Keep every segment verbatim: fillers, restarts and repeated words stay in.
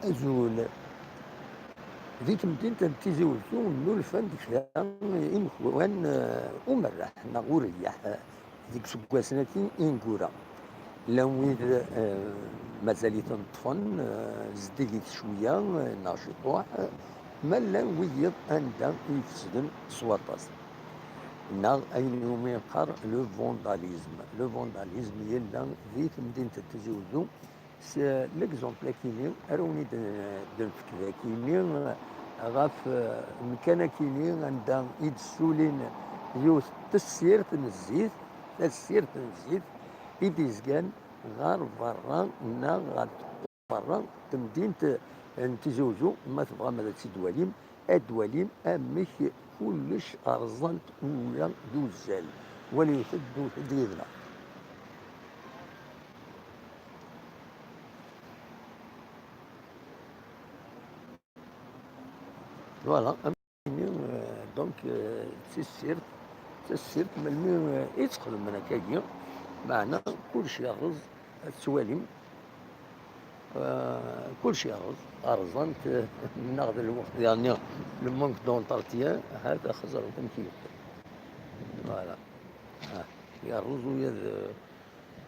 Azul. Di temdint n Tizi Wezzu, nnulfan-d kra imekwan, eh, umerreḥ neɣ ureyyeḥ, eh, deg iseggasen-agi ineggura. Llan wid, eh, mazal-iten ṭṭfen, eh, zeddigit cwiya, eh, neɣ ciṭuḥ, eh, ma llan wiyiḍ anda i ifesden s waṭas. Neɣ ayen iwumi yeqqar le vandalisme. Le vandalisme yella di temdint n Tizi Wezzu, s l'exemple akini ara wen-id-nefk dakini ɣef, eh, umkan akini anda i d-ssulin yiwet tessirt n zzit, tessirt n zzit i d-izgan ɣer berra neɣ ɣer berra n temdint n Tizi Wezzu. Ma tebɣam ad tt-id-twalim, ad twalim amek kullec rẓan-t ula d uzzal. Walit-d, d yid-neɣ. Voilà, am-, euh, donc, euh, d tissirt, d tissirt melmi, euh, i tt-xedmen akkagi, meɛna kullec yerreẓ, ad twalim, euh, kullec yerreẓ, rẓan-t, euh, neɣ d lweqt, yeɛni, le manque d'entretien, ha-t-a xeẓret amek yeqqel. Voilà. Ah, yerreẓ uya d,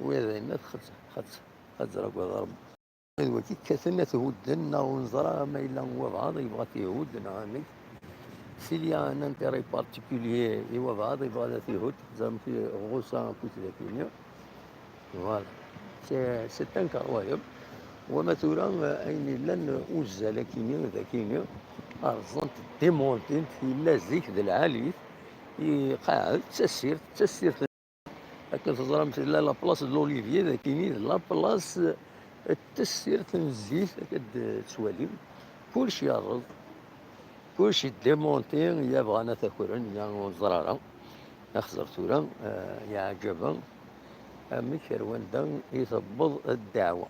uya d ayennat, xeẓ-, xeẓ-, xeẓ-, xeẓ-, d wagi kkaten ad t-hudden, neɣ ur neẓra ma yella wabɛaḍ yebɣa ad t-ihudd neɣ amek. S'il y a un intérêt particulier i wabɛaḍ yebɣa ad t-ihudd, teẓram ki ɣusa akkit dakini. Voilà. C'est, c'est incroyable. Wama tura, eh, ayen yellan uzzal akini, dakini, rẓant, démontent, yella zik d lɛali-t, iqaɛed, d tasirt, d tasirt. Akken teẓram, tella la place de l'Olivier, dakini d la place, eh, n tessirt n zzit, akka d-tettwalim. Kullec yerreẓ, kullec yeddimonti, ya bɣan ad t-akren, ya ur neẓri ara. Axẓer tura, eh, yeɛǧeb amek ar wanda i tewweḍ ddeɛwa.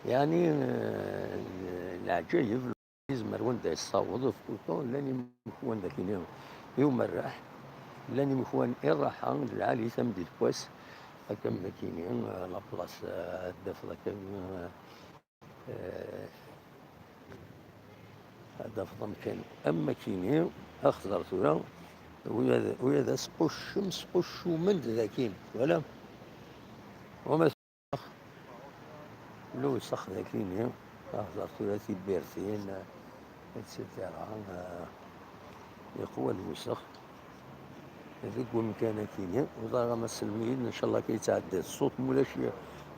Yeɛni, eh, leɛǧayeb. Yezmer wanda yessaweḍ, pourtant llan imekwan dakini i umerreḥ, llan imekwan i rraḥa, d lɛali tameddit n wass, akka am dakini, la place, eh, ad d-tafeḍ akka, eh, ad d-tafeḍ amkan am akini, axẓer tura, wiyaḍ, wiyaḍ squccem, squccumen-d dakin, voilà. Wama Lewsex dakini, axẓer tura tibirtin, et cetera. Eh, yeqwa lewsex deg wemkan akini. Uẓar ma selmid, ncallah akka yettɛeddi ṣṣut, mulac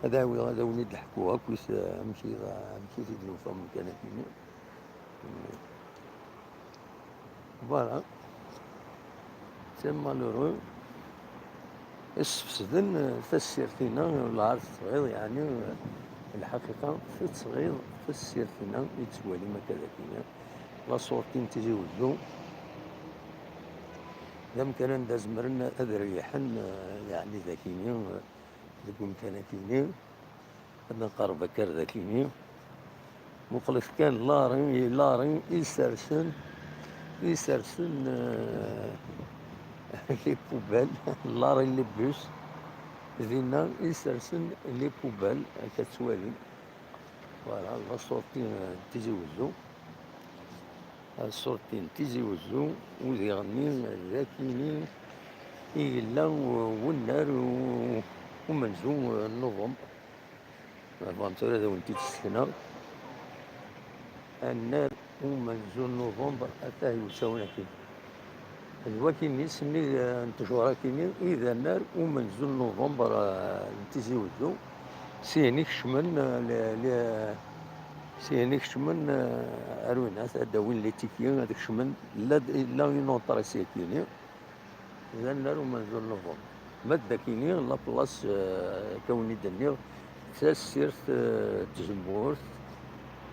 ad awiɣ, ad awen-id-ḥkuɣ akkit, eh, amek i, amek i t-id-nufa wemkan akini. Voilà. C'est malheureux. Ssefsden, eh, tassirt-ina, lɛar tettɣiḍ, yeɛni, eh, lḥaqiqa tettɣiḍ tassirt-ina i tettwalim akka dakini. La sortie n Tizi Wezzu, d amkan anda zemren ad reyḥen, eh, yeɛni dakini, eh, deg umkan akini. Ad nqerreb akka ar dakini. Muqlet kan lari, lari i sersen, i sersen, eh, les poubelles, lari n les bus. Dinna i sersen les poubelles, akka ttwalim. Voilà, la sortie, eh, n Tizi Wezzu. Ṣṣurti n Tizi Wezzu, udiɣ-nni d akini i yella wennar u-, umenzu n Nuvember. Ma tebɣam tura ad awen-t-id-ssekneɣ. Annar umenzu n Nuvember, atah iwsawen akini. D wakini, s nnig, eh, n ttjur akini, i d annar umenzu n Nuvember, eh, n Tizi Wezzu. Syin i kecmen, eh, le, le, syin i kecmen, eh, ar winat, ad d-awin les tickets, ad kecmen, la, la une entrée s yakini. D annar umenzu n Nuvember. Ma d akini, la place, eh, akka wen-id-nniɣ, tassirt, eh, n tzemmurt,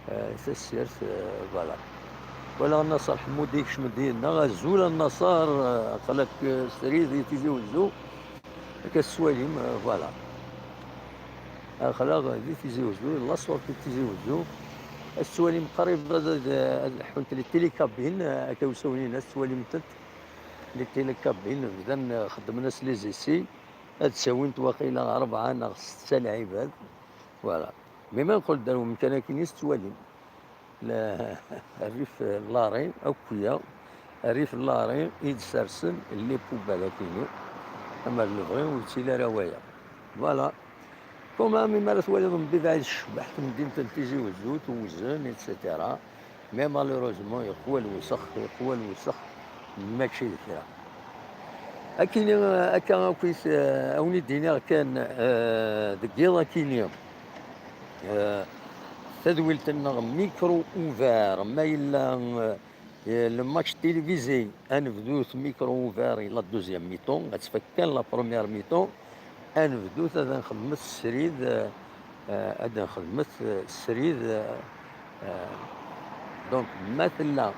eh, tassirt, eh, voilà. Wala Naṣer Ḥemmudi ikcem-d yid-neɣ, azul a Naṣer, eh, aql-ak, eh, srid i Tizi Wezzu, akka tettwalim, eh, voilà. Aql-aɣ di Tizi Wezzu, la sortie de Tizi Wezzu, ad tettwalim qrib ad, ad, ad ḥunt les télécabines, eh, akka usawen-in, ad tettwalim-tent. Les télécabines bdan, eh, xeddmen-as les essais, ad d-ttawint waqila rebɛa neɣ setta lɛibad. Voilà. Mi ma nqel-d ar umkan akkin i s-ttwalim. La, rrif n lari, akk-ya, rrif n lari i d-sersen les poubelles akkin-i, amer lebɣi ur yettili ara waya. Voilà. Comme mi ara twaliḍ mbidaɛ i tecbeḥ temdint n Tizi Wezzu, tewzen, et cetera. Mais malheureusement, yeqwa lewsex, yeqwa lewsex, mačči d kra. Akkin-i, akka akkit, eh, a wen-id-iniɣ kan, eh, deg yiḍ akkin-i, eh, tadwilt-nneɣ micro ouvert, ma yella, eh, le match télévisé, ad nebdut micro ouvert i la deuxième mi-temps, ad tfak kan la première mi-temps, ad nebdut ad nxedmet srid, eh, eh, ad nxedmet, eh, srid, eh, eh, donc, ma tella,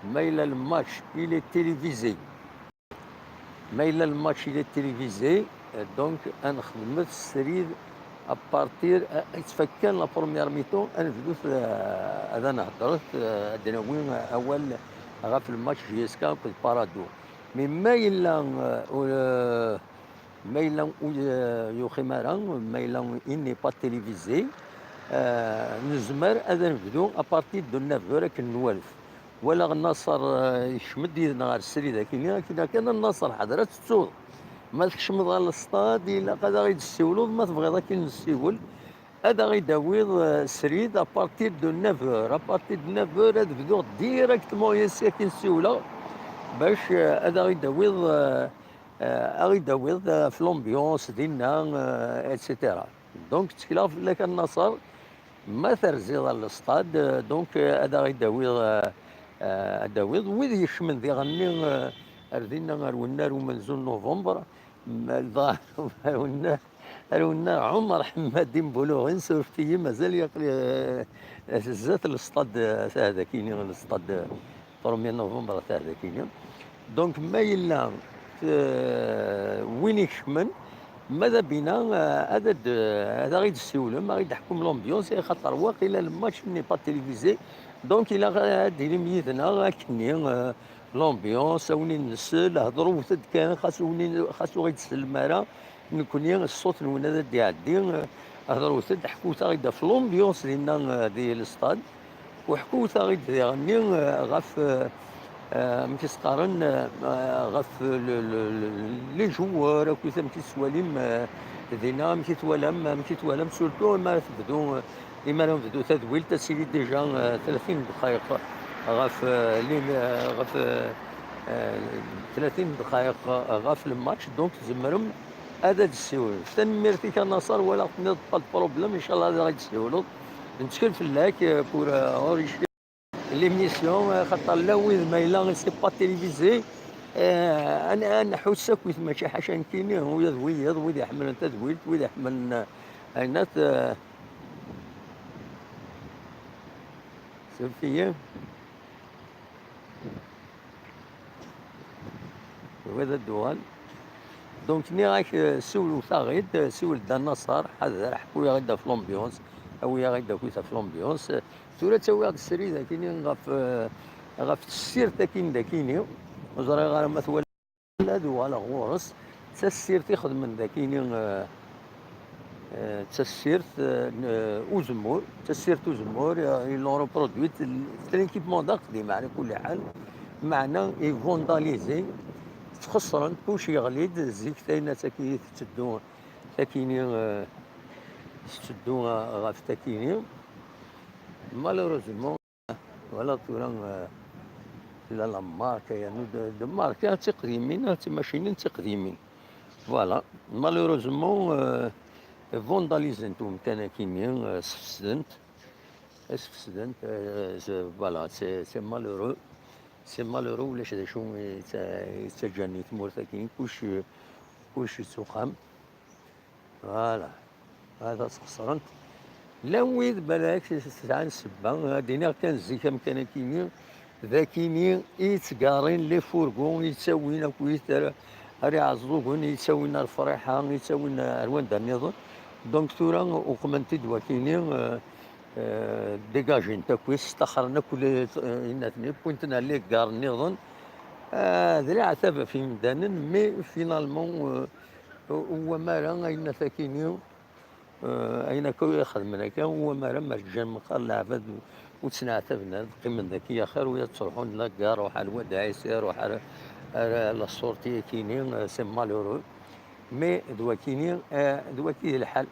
ma yella le match, il est télévisé, ma yella le match, il est télévisé, euh, donc, ad nxedmet srid à partir, euh, yettfakkan la première mi-temps, ad nebdut, euh, ad nehḍret, euh, ad nawi, euh, awal ɣef le match J S K akked Paradou. Mais ma yella, euh, ur, euh, ma yella ur, euh, yuxim ara, ma yella il n'est pas télévisé, euh, nezmer ad nebdu à partir de neuf heures akken nwalef. Walaɣ Naṣer, eh, yekcem-d yid-neɣ ɣer srid akkin, akken kan a Naṣer, ḥader ad tettuḍ. Ma tkecmeḍ ɣer lestad, ilaq ad aɣ-id-tessiwleḍ, ma tebɣiḍ akken nessiwel, ad aɣ-id-tawiḍ, eh, srid à partir de neuf heures. À partir de neuf heures, ad bduɣ directement yis-k akken ssiwleɣ, bac, eh, ad aɣ-id-tawiḍ, eh, eh, aɣ-id-tawiḍ, eh, ɣef l'ambiance dinna, eh, et cetera. Donc, ttekleɣ fell-ak a Naṣer, ma terziḍ ɣer lestad, eh, donc, eh, ad aɣ-id-tawiḍ, eh, eh, ad d-tawiḍ wid yekcmen diɣenni, eh, ar dinna, ar wennar umenzu n novembre, m-, dɣa ar wennar, ar wennar Ɛumer Ḥemmadi n Buluɣin, surfet-iyi, mazal yaqli, eh, zdat lestad, eh, tahda-kini, lestad, eh, premier novembre tahda-kini. Donc, ma yella, eh, win ikecmen, ma d abina, eh, ad, ad, ad aɣ-id-ssiwlem, aɣ-id-ḥkum l'ambiance, xaṭer waqila le match n'est pas télévisé. Donc, ilaq ad d-tilim yid-neɣ akkenni, eh, l'ambiance, a wen-in-nsel, hedṛewt-d kan, xas ur wen-in-, xas ur ɣ-id-tsellem ara, nekkni ṣṣut-nwen ad d-iɛeddi, eh, hedṛewt-d, ḥkut-aɣ-id ɣef l'ambiance dinna, eh, di lestad. Uḥkut-aɣ-id diɣenni, eh, ɣef, eh, eh, amek i s-qqaren, eh, ɣef le, le, le, les joueurs, akkit amek i tettwalim, eh, dinna, amek i twalam, amek i twalam, surtout mi ara tebdu, eh, imi ara nebdu tadwilt, ad tili déjà, eh, tlatin dqayeq ɣef, eh, lin-, eh, ɣef, eh, eh, tlatin dqayeq ɣef le match, donc tzemrem ad d-tessiwlem. Tanemmirt-ik a Naṣer, walaɣ tenniḍ pas de problème, inchallah ad aɣ-d-tessiwleḍ. Nettkel fell-ak, eh, pour, eh, enrichir l'émission, eh, xaṭer la wid ma yella c'est pas télévisé, eh, ad, ad nḥuss akkit, mačči ḥaca nekkini, ula d wiyaḍ, wid iḥemmlen tadwilt, wid iḥemmlen, eh, ayennat, eh, surfet-iyi. Wa d aduɣal. Donc, nniɣ-ak, eh, siwel, wet-aɣ-id, eh, siwel-d a Naṣer, ḥader, ḥku-yaɣ-id ɣef l'ambiance, awi-yaɣ-id akkit ɣef l'ambiance. Tura ttawiɣ-d srid akini ɣef, eh, ɣef tessirt akkin d akini. Ur ẓriɣ ara ma twala, ad uɣaleɣ ɣur-s. D tassirt i xedmen d akini, eh, eh, d tassirt, eh, n, eh, uzemmur, d tassirt uzemmur, eh, ils l'ont reproduite, c'est l'équipement d aqdim, ɛla kulli ḥal, meɛna i vandalisé, ttxeṣren, kuc yeɣli-d, zik tayna-tt akini tetteddu, takini, eh, tetteddu, eh, ɣef takini. Malheureusement, voilà, tura, eh, tella la marque, yernu d, d marque, d tiqdimin, d timacinin d tiqdimin. Voilà. Malheureusement, eh, vandalisent umkan akini, eh, sfesdent. Sfesdent, eh, c'est, voilà, c'est, c'est malheureux. C'est malheureux, ulac d acu i tt-, i ttaǧǧan i tmurt-agi, kuc, kuc yettuqam. Voilà. Hada sxeṣren-t. Llan wid, balak, sɛan ssebba. Ad d-iniɣ kan zik amkan akini, d akini i yettgarin les fourgons, yettawin akkit ar, ar Iɛeẓẓugen, yettawin ar Friḥa, yettawin ar wanda nniḍen. Donc tura uqmen-t-id wakini, eh, eh, dégagin-t akk, staxren akk le, eh, inatni, wwin-ten ar les gares nniḍen. Eh, d leɛtab ɣef yimdanen, mais finalement, eh, u-, uwam ara ayennat akini, Eh, ayen akka i xedmen akka, u amar am rǧan meqqar leɛbad ur ttneɛtaben ara, qqimen daki axir, u ad ttruḥun la gare, ruḥ ar Wad Ɛisi, ruḥ ar, ar la sortie akini, eh, c'est malheureux. Mais d wakini, eh, d waki d lḥal.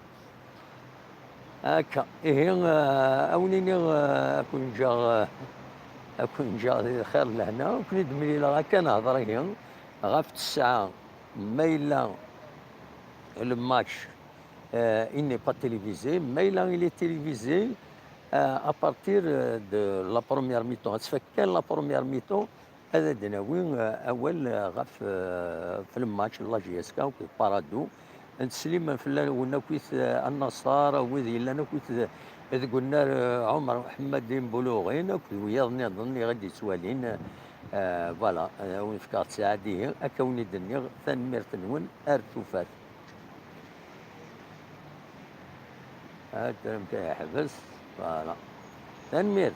Akka, ihi, eh, a wen-iniɣ, eh, ad ken-ǧǧeɣ, eh, ad ken-ǧǧeɣ di lxir d lehna, ad ken-id-mlileɣ akka nehḍer ihi ɣef ttesɛa, ma yella le match, eh, il n'est pas télévisé, ma yella il est télévisé, eh, à partir, eh, de la première mi-temps, ad tfak kan la première mi-temps, ad d-nawi, eh, awal, eh, ɣef, eh, ɣef le match n la J S K akked Paradou. Ad teslim fell-awen akkit, eh, Annaṣer, wid yellan akkit d-, deg unnar, eh, Ɛumer Ḥemmadi Mbuluɣin akked wiyaḍ nniḍen i ɣ-d-yettwalin. Eh, voilà, eh, ad wen-fkeɣ ttsaɛa dihi, akka wen-id-nniɣ tanemmirt-nwen, ar tufat. Ad teddrem kan yeḥbes, voilà. Tanemmirt.